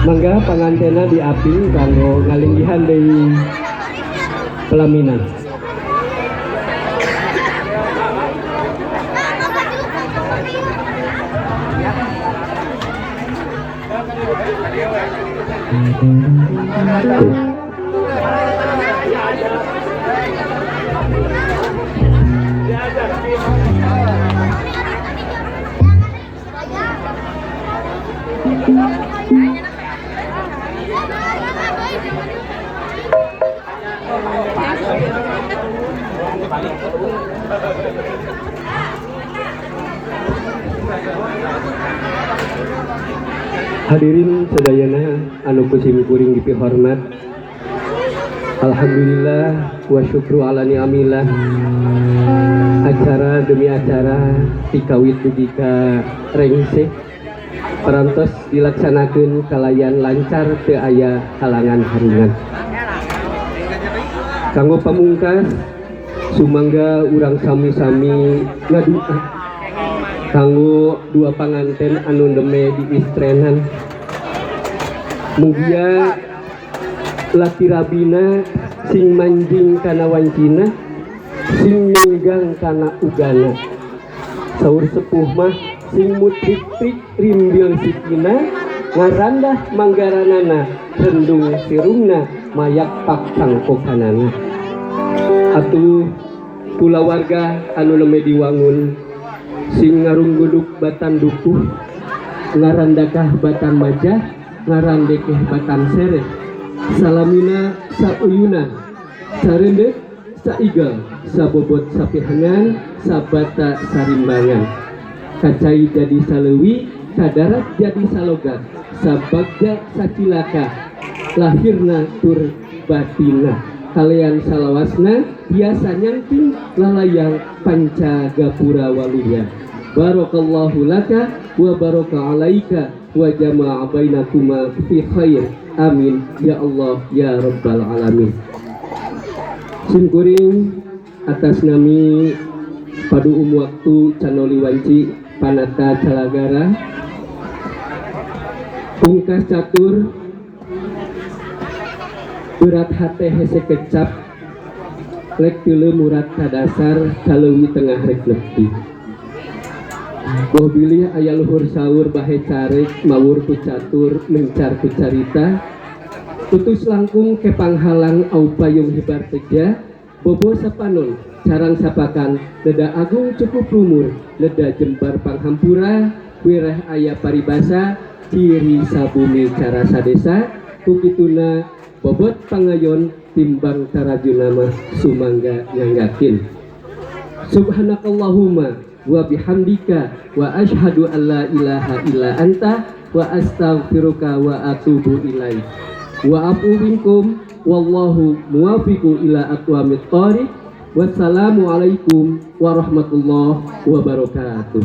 Mangga pangantena diaping kanggo ngalinggihan deui pelaminan. Hadirin sadayana anu ku simkuring dipihormat. Alhamdulillah wa syukru ala ni'amillah. Acara demi acara tikawit dugi ka rengse parantos dilaksanakeun kalayan lancar teu aya halangan harungan. Kanggo pamungkas sumangga urang sami-sami ngadua kanggo dua panganten anu neme diistrenan. Mugia laki rabina sing manjing kana wancina, sing ninggang kana ugana. Saur sepuh mah sing mutrik-trik rimbil sikina, ngarandah manggaranana, rendung sirungna, mayak pak cangkokanana. Atuh kulawarga anu neme diwangun sing ngarungguduk batan dukuh, ngarandakah batan majah, ngarandekeh batan sereh. Salamina sauyuna, sarendek saigel, sabobot sapihangan, sabata sarimbangan. Kacai jadi salewi, kadarat jadi salogat, sabagja sacilaka, lahirna tur batina. Kalian salawasna biasa nyangking lalayang panca gapura waluya. Barakallahu laka wa baraka alaika wa jama'a bainakuma fi khair. Amin ya Allah ya rabbal alamin. Simkuring atas nami paduum waktu Canoli Wanci Panata Calagara pungkas catur berat hate hese kecap lek teu murat kadasar kaleuwi tengah rek nepi. Boh bilih aya luhur saur bahe carek mawur ku catur mencar ku carita tutus langkung kepanghalang au payung hibar teja bobo sapanon carang sapakan leda agung cukup lumur leda jembar panghampura wireh aya paribasa ciri sabumi cara sadesa kukituna bobot pangayon timbang tarajuna mah sumangga nyanggakin. Subhanakallahumma wa bihamdika wa asyhadu an la ilaha illa anta wa astaghfiruka wa atubu ilaik. Wa afu minkum wallahu muwafiqu ila aqwamit thoriq. Wassalamualaikum warahmatullahi wabarakatuh.